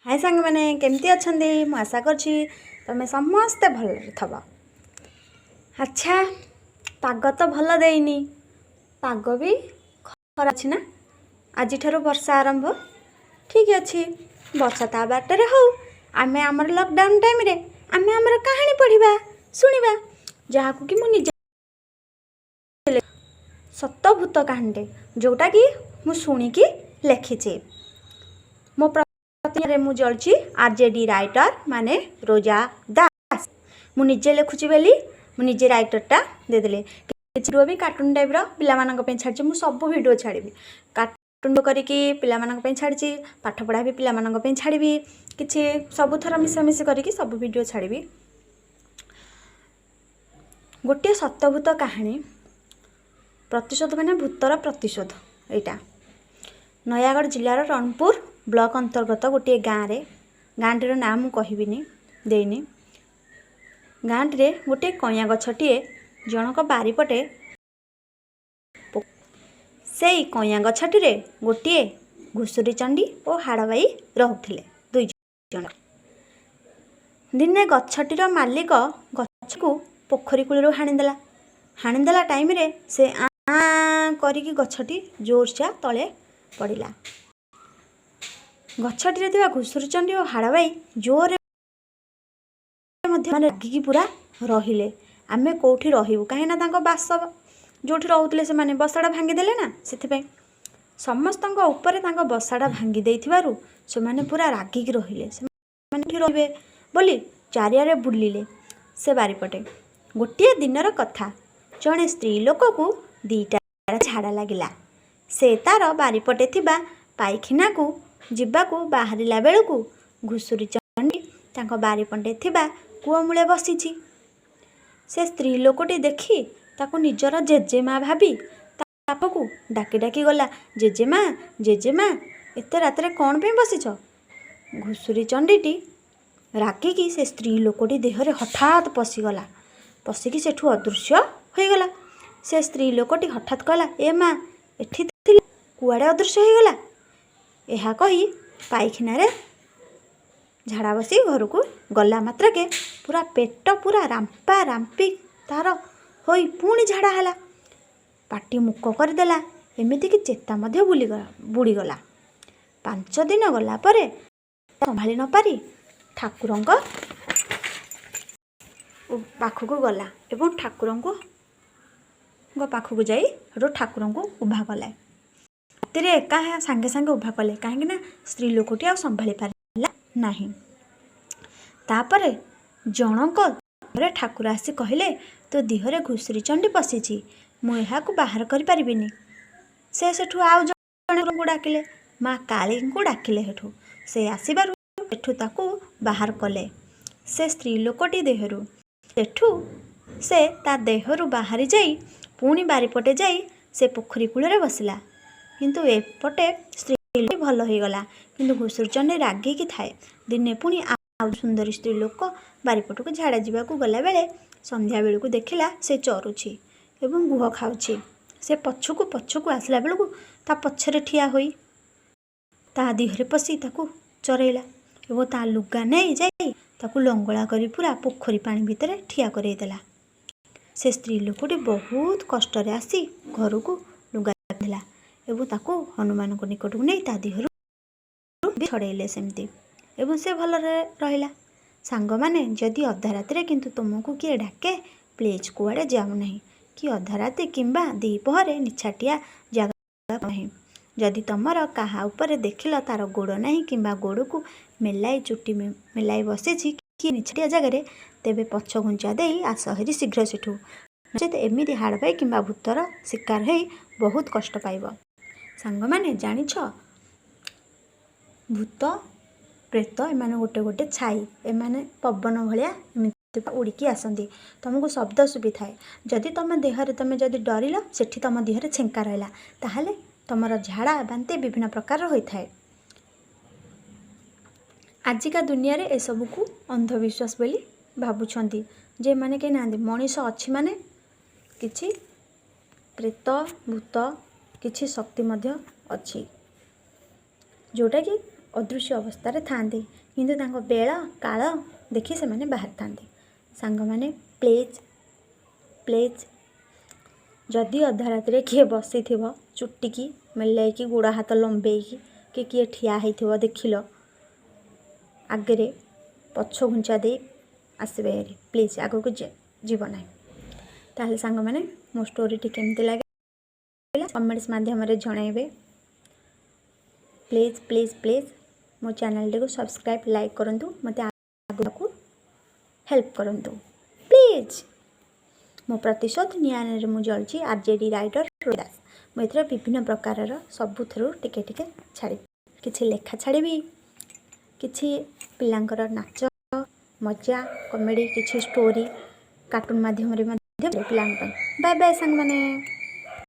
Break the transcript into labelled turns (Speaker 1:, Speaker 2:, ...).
Speaker 1: High ସାଙ୍ଗମାନେ, କେମିତି ଅଛନ୍ତି? ମୁଁ ଆଶା କରୁଛି ତମେ ସମସ୍ତେ ଭଲରେ ଥବ। ଆଚ୍ଛା, ପାଗ ତ ଭଲ ଦେଇନି, ପାଗ ବି ଖରା ଅଛି ନା? ଆଜିଠାରୁ ବର୍ଷା ଆରମ୍ଭ। ଠିକ୍ ଅଛି, ବର୍ଷା ତା ବାଟରେ ହଉ, ଆମେ ଆମର ଲକଡାଉନ୍ ଟାଇମ୍ରେ ଆମେ ଆମର କାହାଣୀ ପଢ଼ିବା, ଶୁଣିବା, ଯାହାକୁ କି ମୁଁ ନିଜେ ସତ ଭୂତ କାହାଣୀଟେ, ଯେଉଁଟାକି ମୁଁ ଶୁଣିକି ଲେଖିଛି। ମୋ ପ୍ରତିରେ ମୁଁ ଜଳୁଛି ଆର୍ ଜେ ଡି ରାଇଟର୍, ମାନେ ରୋଜା ଦାସ। ମୁଁ ନିଜେ ଲେଖୁଛି ବୋଲି ମୁଁ ନିଜେ ରାଇଟର୍ଟା ଦେଇଦେଲି। କିଛି ଭିଡ଼ିଓ ବି କାର୍ଟୁନ୍ ଟାଇପ୍ର ପିଲାମାନଙ୍କ ପାଇଁ ଛାଡ଼ିଛି। ମୁଁ ସବୁ ଭିଡ଼ିଓ ଛାଡ଼ିବି। କାର୍ଟୁନ୍ କରିକି ପିଲାମାନଙ୍କ ପାଇଁ ଛାଡ଼ିଛି, ପାଠପଢ଼ା ବି ପିଲାମାନଙ୍କ ପାଇଁ ଛାଡ଼ିବି। କିଛି ସବୁଥର ମିଶାମିଶି କରିକି ସବୁ ଭିଡ଼ିଓ ଛାଡ଼ିବି। ଗୋଟିଏ ସତଭୂତ କାହାଣୀ, ପ୍ରତିଶୋଧ, ମାନେ ଭୂତର ପ୍ରତିଶୋଧ। ଏଇଟା ନୟାଗଡ଼ ଜିଲ୍ଲାର ରଣପୁର ବ୍ଲକ ଅନ୍ତର୍ଗତ ଗୋଟିଏ ଗାଁରେ। ଗାଁଟିର ନାଁ ମୁଁ କହିବିନି, ଦେଇନି। ଗାଁଟିରେ ଗୋଟିଏ କଇଁଆ ଗଛଟିଏ ଜଣଙ୍କ ବାରିପଟେ। ସେଇ କଇଁଆ ଗଛଟିରେ ଗୋଟିଏ ଘୁଷୁରୀ ଚଣ୍ଡୀ ଓ ହାଡ଼ବାଇ ରହୁଥିଲେ ଦୁଇ ଜଣ। ଦିନେ ଗଛଟିର ମାଲିକ ଗଛକୁ ପୋଖରୀ କୂଳରୁ ହାଣିଦେଲା। ହାଣିଦେଲା ଟାଇମ୍ରେ ସେ ଆଁ କରିକି ଗଛଟି ଜୋରସା ତଳେ ପଡ଼ିଲା। ଗଛଟିରେ ଥିବା ଘୁଷୁରୀ ଚଣ୍ଡୀ ଓ ହାଡ଼ବାଇ ଜୋରରେ ମଧ୍ୟ ମାନେ ରାଗିକି ପୁରା ରହିଲେ, ଆମେ କେଉଁଠି ରହିବୁ? କାହିଁକିନା ତାଙ୍କ ବାସ ଯେଉଁଠି ରହୁଥିଲେ, ସେମାନେ ବସାଟା ଭାଙ୍ଗିଦେଲେ ନା, ସେଥିପାଇଁ ସମସ୍ତଙ୍କ ଉପରେ ତାଙ୍କ ବସାଟା ଭାଙ୍ଗି ଦେଇଥିବାରୁ ସେମାନେ ପୁରା ରାଗିକି ରହିଲେ। ସେମାନେ ଏଠି ରହିବେ ବୋଲି ଚାରିଆଡ଼େ ବୁଲିଲେ ସେ ବାରିପଟେ। ଗୋଟିଏ ଦିନର କଥା, ଜଣେ ସ୍ତ୍ରୀ ଲୋକକୁ 2ଟା ଝାଡ଼ା ଲାଗିଲା। ସେ ତାର ବାରିପଟେ ଥିବା ପାଇଖାନାକୁ ଯିବାକୁ ବାହାରିଲା ବେଳକୁ ଘୁଷୁରୀ ଚଣ୍ଡୀ ତାଙ୍କ ବାରିପଟେ ଥିବା କୂଅ ମୂଳେ ବସିଛି। ସେ ସ୍ତ୍ରୀ ଲୋକଟି ଦେଖି ତାକୁ ନିଜର ଜେଜେମା ଭାବି ତା ପାଖକୁ ଡାକି ଡାକି ଗଲା, "ଜେଜେମା, ଜେଜେମା, ଏତେ ରାତିରେ କ'ଣ ପାଇଁ ବସିଛ?" ଘୁଷୁରୀ ଚଣ୍ଡୀଟି ରାଗିକି ସେ ସ୍ତ୍ରୀ ଲୋକଟି ଦେହରେ ହଠାତ୍ ପଶିଗଲା। ପଶିକି ସେଠୁ ଅଦୃଶ୍ୟ ହୋଇଗଲା। ସେ ସ୍ତ୍ରୀ ଲୋକଟି ହଠାତ୍ କହିଲା, "ଏ ମା, ଏଠି ଥିଲା, କୁଆଡ଼େ ଅଦୃଶ୍ୟ ହୋଇଗଲା?" ଏହା କହି ପାଇଖାନାରେ ଝାଡ଼ା ବସି ଘରକୁ ଗଲା ମାତ୍ରକେ ପୁରା ପେଟ ପୁରା ରାମ୍ପା ରାମ୍ପି ତାର ହୋଇ ପୁଣି ଝାଡ଼ା ହେଲା। ପାଟି ମୁକ କରିଦେଲା, ଏମିତିକି ଚେତା ମଧ୍ୟ ବୁଲିଗଲା, ବୁଡ଼ିଗଲା। 5 ଦିନ ଗଲା ପରେ ସମ୍ଭାଳି ନପାରି ଠାକୁରଙ୍କ ପାଖକୁ ଗଲା ଏବଂ ଠାକୁରଙ୍କୁ ପାଖକୁ ଯାଇ ସେଠୁ ଠାକୁରଙ୍କୁ ଉଭା କଲା। ରାତିରେ ଏକା ସାଙ୍ଗେ ସାଙ୍ଗେ ଉଭା କଲେ, କାହିଁକି ନା ସ୍ତ୍ରୀ ଲୋକଟି ଆଉ ସମ୍ଭାଳି ପାରିଲା ନାହିଁ। ତାପରେ ଜଣଙ୍କ ଠାକୁର ଆସି କହିଲେ, "ତୋ ଦିହରେ ଘୁଷୁରୀ ଚଣ୍ଡୀ ପଶିଛି, ମୁଁ ଏହାକୁ ବାହାର କରିପାରିବିନି।" ସେ ସେଠୁ ଆଉ ଜଣଙ୍କୁ ଡାକିଲେ, ମା କାଳୀଙ୍କୁ ଡାକିଲେ। ସେଠୁ ସେ ଆସିବାରୁ ସେଠୁ ତାକୁ ବାହାର କଲେ ସେ ସ୍ତ୍ରୀ ଲୋକଟି ଦେହରୁ। ସେଠୁ ସେ ତା ଦେହରୁ ବାହାରି ଯାଇ ପୁଣି ବାରିପଟେ ଯାଇ ସେ ପୋଖରୀ କୂଳରେ ବସିଲା। କିନ୍ତୁ ଏପଟେ ସ୍ତ୍ରୀ ଭଲ ହୋଇଗଲା, କିନ୍ତୁ ଘୁଷୁରୀ ଚଣ୍ଡୀ ରାଗିକି ଥାଏ। ଦିନେ ପୁଣି ଆଉ ସୁନ୍ଦରୀ ସ୍ତ୍ରୀ ଲୋକ ବାରିପଟକୁ ଝାଡ଼ା ଯିବାକୁ ଗଲାବେଳେ ସନ୍ଧ୍ୟାବେଳକୁ ଦେଖିଲା ସେ ଚରୁଛି ଏବଂ ଗୁହ ଖାଉଛି। ସେ ପଛକୁ ପଛକୁ ଆସିଲା ବେଳକୁ ତା ପଛରେ ଠିଆ ହୋଇ ତା ଦିହରେ ପଶି ତାକୁ ଚରେଇଲା ଏବଂ ତା ଲୁଗା ନେଇ ଯାଇ ତାକୁ ଲଙ୍ଗଳା କରି ପୁରା ପୋଖରୀ ପାଣି ଭିତରେ ଠିଆ କରେଇଦେଲା। ସେ ସ୍ତ୍ରୀ ଲୋକଟି ବହୁତ କଷ୍ଟରେ ଆସି ଘରକୁ ଲୁଗା ପିନ୍ଧିଲା ଏବଂ ତାକୁ ହନୁମାନଙ୍କ ନିକଟକୁ ନେଇ ତା ଦିହରୁ ଛଡ଼େଇଲେ ସେମିତି ଏବଂ ସେ ଭଲରେ ରହିଲା। ସାଙ୍ଗମାନେ, ଯଦି ଅଧା ରାତିରେ କିନ୍ତୁ ତୁମକୁ କିଏ ଡାକେ, ପ୍ଲିଜ୍ କୁଆଡ଼େ ଯାଅ ନାହିଁ କି ଅଧା ରାତି କିମ୍ବା ଦ୍ୱିପହରେ ନିଛାଟିଆ ଜାଗା ନାହିଁ। ଯଦି ତମର କାହା ଉପରେ ଦେଖିଲ ତାର ଗୋଡ଼ ନାହିଁ କିମ୍ବା ଗୋଡ଼କୁ ମେଲାଇ ଚୁଟି ମେଲାଇ ବସିଛି କି ନିଛାଟିଆ ଜାଗାରେ, ତେବେ ପଛ ଘୁଞ୍ଚା ଦେଇ ଆସ ହେରି ଶୀଘ୍ର ସେଠୁ। ନଚେତ୍ ଏମିତି ହାଡ଼ଭାଇ କିମ୍ବା ଭୂତର ଶିକାର ହେଇ ବହୁତ କଷ୍ଟ ପାଇବ। ସାଙ୍ଗମାନେ, ଜାଣିଛ, ଭୂତ ପ୍ରେତ ଏମାନେ ଗୋଟେ ଗୋଟେ ଛାଇ। ଏମାନେ ପବନ ଭଳିଆ ଏମିତି ଉଡ଼ିକି ଆସନ୍ତି, ତୁମକୁ ଶବ୍ଦ ଶୁଭିଥାଏ। ଯଦି ତୁମ ଦେହରେ ତୁମେ ଯଦି ଡରିଲ, ସେଠି ତୁମ ଦେହରେ ଛେଙ୍କା ରହିଲା, ତାହେଲେ ତୁମର ଝାଡ଼ା ବାନ୍ତି ବିଭିନ୍ନ ପ୍ରକାରର ହୋଇଥାଏ। ଆଜିକା ଦୁନିଆରେ ଏସବୁକୁ ଅନ୍ଧବିଶ୍ୱାସ ବୋଲି ଭାବୁଛନ୍ତି ଯେ ଏମାନେ କେହି ନାହାନ୍ତି। ମଣିଷ ଅଛି ମାନେ କିଛି ପ୍ରେତ ଭୂତ କିଛି ଶକ୍ତି ମଧ୍ୟ ଅଛି, ଯେଉଁଟାକି ଅଦୃଶ୍ୟ ଅବସ୍ଥାରେ ଥାଆନ୍ତି, କିନ୍ତୁ ତାଙ୍କ ବେଳ କାଳ ଦେଖି ସେମାନେ ବାହାରିଥାନ୍ତି। ସାଙ୍ଗମାନେ, ପ୍ଲିଜ୍ ପ୍ଲିଜ୍, ଯଦି ଅଧ ରାତିରେ କିଏ ବସିଥିବ ଚୁଟିକି ମେଲେଇକି, ଗୋଡ଼ ହାତ ଲମ୍ବେଇକି, କି କିଏ ଠିଆ ହେଇଥିବ ଦେଖିଲ, ଆଗରେ ପଛ ଘୁଞ୍ଚା ଦେଇ ଆସିବେ ହେରି ପ୍ଲିଜ୍। ଆଗକୁ ଯିବ ନାହିଁ। ତାହେଲେ ସାଙ୍ଗମାନେ, ମୋ ଷ୍ଟୋରିଟି କେମିତି ଲାଗିଲା, କମେଣ୍ଟସ୍ ମାଧ୍ୟମରେ ଜଣାଇବେ। ପ୍ଲିଜ୍ ପ୍ଲିଜ୍ ପ୍ଲିଜ୍, ମୋ ଚ୍ୟାନେଲଟିକୁ ସବସ୍କ୍ରାଇବ୍, ଲାଇକ୍ କରନ୍ତୁ। ମୋତେ ଆଗକୁ ହେଲ୍ପ କରନ୍ତୁ ପ୍ଲିଜ୍। ମୋ ପ୍ରତିଶୋଧ ନିଆଁରେ ମୁଁ ଜଳୁଛି, ଆର୍ ଜେ ଡି ରାଇଟର ଦାସ। ମୁଁ ଏଥିରେ ବିଭିନ୍ନ ପ୍ରକାରର ସବୁଥିରୁ ଟିକେ ଟିକେ ଛାଡ଼ିବି। କିଛି ଲେଖା ଛାଡ଼ିବି, କିଛି ପିଲାଙ୍କର ନାଚ, ମଜା, କମେଡ଼ି, କିଛି ଷ୍ଟୋରି କାର୍ଟୁନ୍ ମାଧ୍ୟମରେ ମଧ୍ୟ ପିଲାଙ୍କ ପାଇଁ। ବାଏ ବାଏ ସାଙ୍ଗମାନେ।